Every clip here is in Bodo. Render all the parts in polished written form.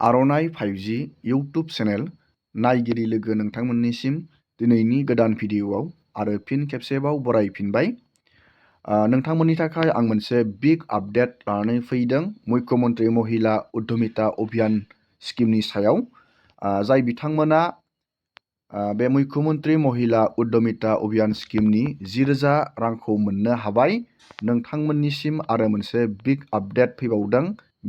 आर'नाइ 5G इउटुब चेनेल नायगिरि लोगो नोंथांमोननिसिम दिनैनि गोदान भिडिअ'आव आरो फिन खेबसेबाव बरायफिनबाय। नोंथांमोननि थाखाय आं मोनसे बिग आपडेट लानानै फैदों मुख्यमन्त्री महिला उद्यमिता अभियान स्किमनि सायाव। जाय बिथांमोना बे मुख्यमन्त्री महिला उद्यमिता अभियान स्किमनि 10,000 रांखौ मोननो हाबाय। नोंथांमोननिसिम आरो मोनसे बिग आपडेट फैबावदों,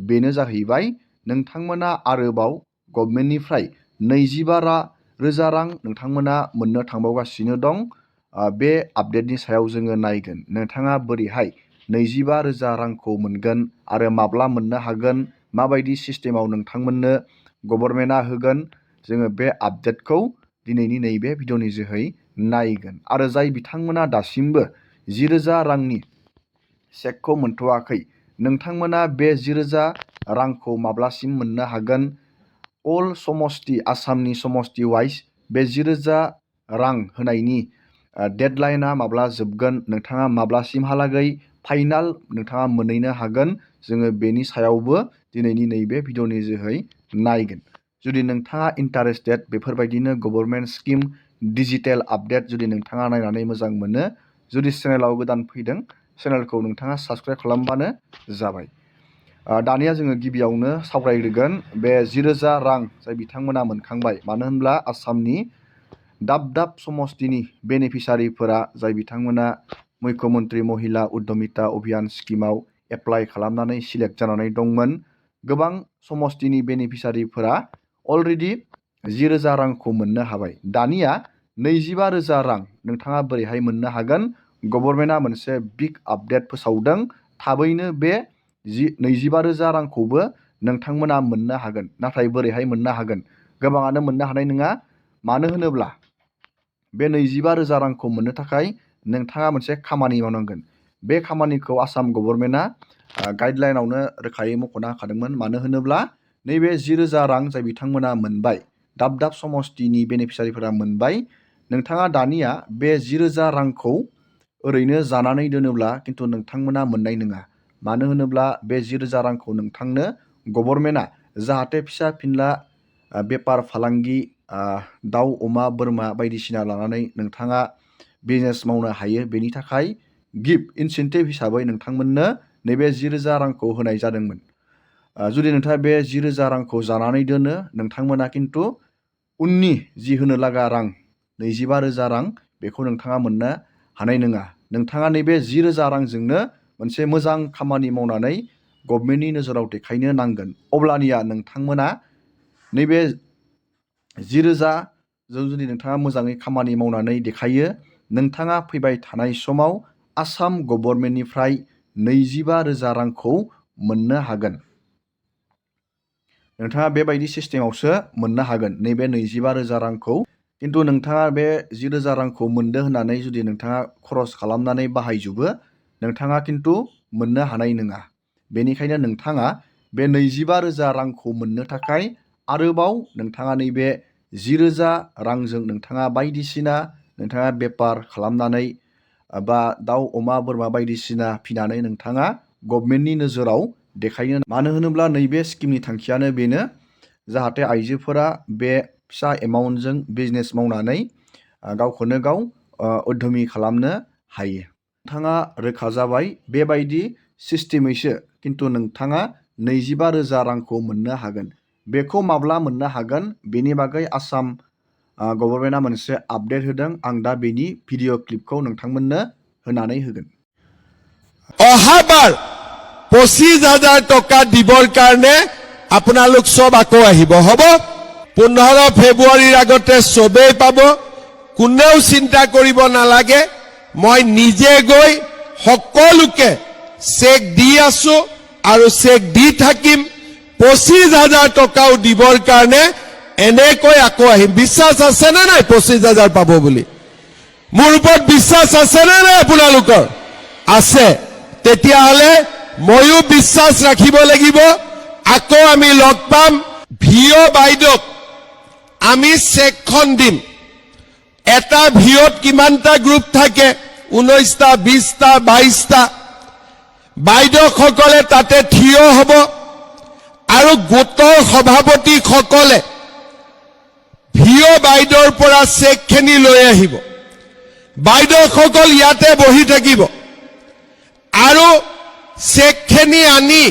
बेनो जाहैबाय नोंथांमोना आरोबाव गभर्नमेन्टनिफ्राय 25,000 रां नोंथांमोना मोननो थांबावगासिनो दं। बे आपडेटनि सायाव जोङो नायगोन नोंथाङा बोरैहाय 25,000 रांखौ मोनगोन आरो माब्ला मोननो हागोन, माबायदि सिस्टेमाव नोंथांमोननो गभर्नमेन्टआ होगोन। जोङो बे आपडेटखौ दिनैनि नैबे भिडिअनि जोहै नायगोन। आरो जाय बिथांमोना दासिमबो 10,000 रांनि चेकखौ मोनथ'वाखै, नोंथांमोना बे 10,000 रांखौ माब्लासिम मोननो हागोन, अल समस्ति आसामनि समस्ति वाइज बे 10,000 रां होनायनि डेडलाइना माब्ला जोबगोन, नोंथाङा माब्लासिमहालागै फाइनाल नोंथाङा मोनहैनो हागोन, जोङो बेनि सायावबो दिनैनि नैबे भिडिअनि जोहै नायगोन। जुदि नोंथाङा इन्टारेस्टेड बेफोरबायदिनो गभर्नमेन्ट स्किम डिजिटेल आपडेट जुदि नोंथाङा नायनानै मोजां मोनो, जुदि चेनेलाव गोदान फैदों चेनेलखौ नोंथाङा साबस्क्राइब खालामबानो जाबाय। दानिया जोङो गिबियावनो सावरायग्रोगोन बे 10,000 रां जाय बिथांमोना मोनखांबाय। मानो होनब्ला आसामनि दाब दाब समस्तिनि बेनिफिसारिफोरा जाय बिथांमोना मुख्यमन्त्री महिला उद्यमिता अभियान स्किमाव एप्लाइ खालामनानै सिलेक्ट जानानै दंमोन, गोबां समस्तिनि बेनिफिसारिफोरा अलरेडि 10,000 रांखौ मोननो हाबाय। दानिया 25,000 रां नोंथाङा बोरैहाय मोननो हागोन, गभर्नमेन्टआ मोनसे बिग आपडेट फोसावदों। थाबैनो बे 25,000 रांखौबो नोंथांमोना मोननो हागोन। नाथाय बोरैहाय मोननो हागोन, गोबाङानो मोननो हानाय नङा। मानो होनोब्ला बे 25,000 रांखौ मोननो थाखाय नोंथाङा मोनसे खामानि मावनांगोन। बे खामानिखौ आसाम गभर्नमेन्टआ गाइडलाइनावनो रोखायै मख'ना होखादोंमोन। मानो होनोब्ला नैबे 10,000 रां जाय बिथांमोना मोनबाय, दाब दाब समस्तिनि बेनिफिसारिफोरा मोनबाय, नोंथाङा दानिया बे 10,000 रांखौ ओरैनो जानानै दोनोब्ला खिन्थु नोंथांमोना मोननाय नङा। मानो होनोब्ला बे 10,000 रांखौ नोंथांनो गभर्नमेन्टआ जाहाथे फिसा फिनला बेपार फालांगि दाउ अमा बोरमा बायदिसिना लानानै नोंथाङा बिजनेस मावनो हायो, बेनि थाखाय गिफ्ट इनसेन्टिभ हिसाबै नोंथांमोननो नैबे 10,000 रांखौ होनाय जादोंमोन। जुदि नोंथाङा बे 10,000 रांखौ जानानै दोनो, नोंथांमोना खिन्थु उननि जि होनो लागा रां 25,000 रां बेखौ नोंथाङा मोननो हानाय नङा। नोंथाङा नैबे 10,000 रांजोंनो मोनसे मोजां खामानि मावनानै गभर्नमेन्टनि नोजोराव देखायनो नांगोन। अब्लानिया नोंथांमोना नैबे 10,000 जों जुदि नोंथाङा मोजाङै खामानि मावनानै देखायो, नोंथाङा फैबाय थानाय समाव आसाम गभर्नमेन्टनिफ्राय 25,000 रांखौ मोननो हागोन। नोंथाङा बेबायदि सिस्टेमावसो मोननो हागोन नैबे 25,000 रांखौ। खिन्थु नोंथाङा बे 10,000 रांखौ मोनदों होननानै जुदि नोंथाङा खरस खालामनानै बाहायजोबो, नोंथाङा खिन्थु मोननो हानाय नङा। बेनिखायनो नोंथाङा बे 25,000 रांखौ मोननो थाखाय आरोबाव नोंथाङा नैबे 10,000 रांजों नोंथाङा बायदिसिना नोंथाङा बेपार खालामनानै बा दाउ अमा बोरमा बायदिसिना फिनानै नोंथाङा गभर्नमेन्टनि नोजोराव देखायनो। मानो होनोब्ला नैबे स्किमनि थांखियानो बेनो जाहाथे आइजोफोरा बे फिसा एमाउन्टजों बिजनेस मावनानै गावखौनो गाव उद्यमि खालामनो हायो। नोंथाङा रोखा जाबाय बेबायदि सिस्टेमैसो खिन्थु नोंथाङा 25,000 रांखौ मोननो हागोन। बेखौ माब्ला मोननो हागोन बेनि बागै आसाम गभर्नमेन्टआ मोनसे आपडेट होदों। आं दा बेनि भिडिअ क्लिपखौ नोंथांमोननो होनानै होगोन। অহাবাৰ 25,000 টকা দিবৰ কাৰণে আপোনালোক সব আকৌ আহিব, হ'ব? 15 ফেব্ৰুৱাৰীৰ আগতে সবেই পাব, কোনেও চিন্তা কৰিব নালাগে। মই নিজে গৈ সকলোকে চেক দি আছো আৰু চেক দি থাকিম। 25,000 টকাও দিবৰ কাৰণে এনেকৈ আকৌ আহিম। বিশ্বাস আছে নে নাই 25,000 পাব বুলি? মোৰ ওপৰত বিশ্বাস আছে নে নাই আপোনালোকৰ? আছে। তেতিয়াহ'লে ময়ো বিশ্বাস ৰাখিব লাগিব। আকৌ আমি লগ পাম। ভিঅ বাইদেউক আমি চেকখন দিম। এটা ভিঅত কিমানটা গ্ৰুপ থাকে? 19টা 20টা 22টা। বাইদেউসকলে তাতে থিয় হ'ব আৰু গোটৰ গোটৰ সভাপতিসকলে ভিঅ বাইদেউৰ পৰা চেকখিনি লৈ আহিব। বাইদেউসকল ইয়াতে বহি থাকিব আৰু চেকখিনি আনি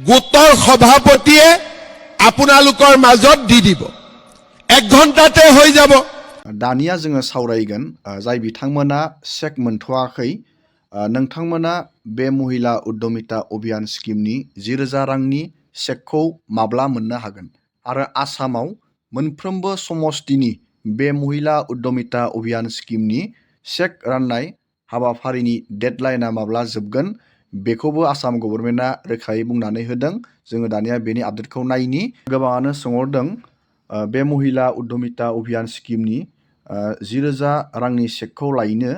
গোটৰ সভাপতিয়ে আপোনালোকৰ মাজত দি দিব। 1 ঘণ্টাতে হৈ যাব। दानिया जोङो सावरायगोन जाय बिथांमोना चेक मोनथ'वाखै नोंथांमोना बे महिला उद्यमिता अभियान स्किमनि 10,000 रांनि चेकखौ माब्ला मोननो हागोन आरो आसामाव मोनफ्रोमबो समष्टिनि बे महिला उद्यमिता अभियान स्किमनि चेक राननाय हाबाफारिनि डेडलाइना माब्ला जोबगोन बेखौबो आसाम गभर्नमेन्टआ रोखायै बुंनानै होदों। जोङो दानिया बेनि आपडेटखौ नायनि। गोबाङानो सोंहरदों बे महिला उद्यमिता अभियान स्किमनि 10,000 रांनि चेकखौ लायनो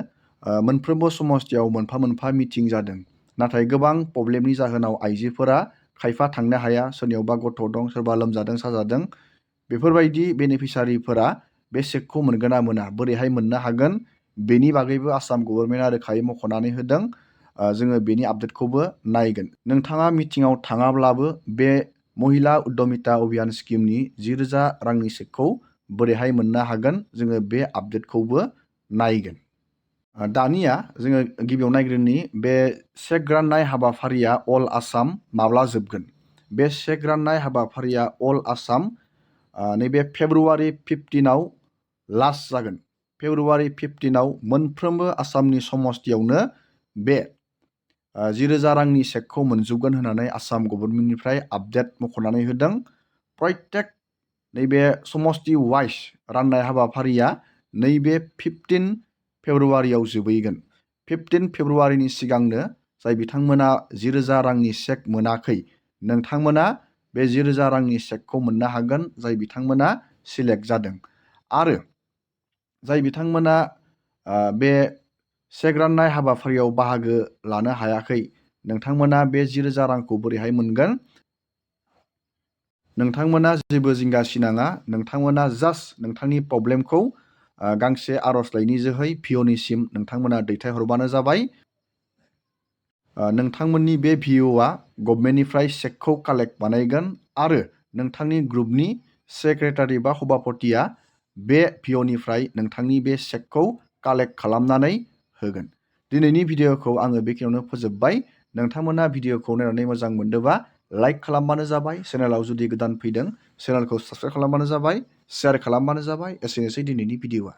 मोनफ्रोमबो समष्टियाव मोनफा मोनफा मिटिं जादों। नाथाय गोबां प्रब्लेमनि जाहोनाव आइजोफोरा खायफा थांनो हाया, सोरनियावबा गथ' दं, सोरबा लोमजादों साजादों। बेफोरबायदि बेनिफिसारिफोरा बे चेकखौ मोनगोन ना मोना, बोरैहाय मोननो हागोन बेनि बागैबो आसाम गभर्नमेन्टआ रोखायै मख'नानै होदों। जोङो बेनि आपडेटखौबो नायगोन। नोंथाङा मिटिङाव थाङाब्लाबो बे महिला उद्यमिता अभियान स्किमनि 10,000 रांनि चेकखौ बोरैहाय मोननो हागोन जोङो बे आपडेटखौबो नायगोन। दानिया जोङो गिबियाव नायग्रोनि बे चेक राननाय हाबाफारिया अल आसाम माब्ला जोबगोन। बे चेक राननाय हाबाफारिया अल आसाम नैबे फेब्रुवारि 15आव लास्ट जागोन। फेब्रुवारि 15आव मोनफ्रोमबो आसामनि समष्टियावनो बे 10,000 रांनि चेकखौ मोनजोबगोन होननानै आसाम गभर्नमेन्टनिफ्राय आपडेट मख'नानै होदों। प्रत्येक नैबे समष्टि वाइज राननाय हाबाफारिया नैबे 15 फेब्रुवारियाव जोबहैगोन। 15 फेब्रुवारिनि सिगांनो जाय बिथांमोना 10,000 रांनि चेक मोनाखै नोंथांमोना बे 10,000 रांनि चेकखौ मोननो हागोन जाय बिथांमोना सिलेक्ट जादों। आरो जाय बिथांमोना बे चेक राननाय हाबाफारियाव बाहागो लानो हायाखै नोंथांमोना बे 10,000 रांखौ बोरैहाय मोनगोन। नोंथांमोना जेबो जिंगा सिनाङा, नोंथांमोना जास्ट नोंथांनि प्रब्लेमखौ गांसे आर'जलाइनि जोहै भिअ'निसिम नोंथांमोना दैथायहरबानो जाबाय। नोंथांमोननि बे भिअ'आ गभर्नमेन्टनिफ्राय चेकखौ कालेक्ट बानायगोन आरो नोंथांनि ग्रुपनि सेक्रेटारि बा सभापतिया बे भिअ'निफ्राय नोंथांनि बे चेकखौ कालेक्ट खालामनानै होगोन। दिनैनि भिडिअ'खौ आङो बेखिनियावनो फोजोबबाय। नोंथांमोना भिडिअ'खौ नायनानै मोजां मोनदोंबा लाइक खालामबानो जाबाय। चेनेलाव जुदि गोदान फैदों चेनेलखौ साबस्क्राइब खालामबानो जाबाय, शेयार खालामबानो जाबाय। एसेनोसै दिनैनि भिडिअ'आ।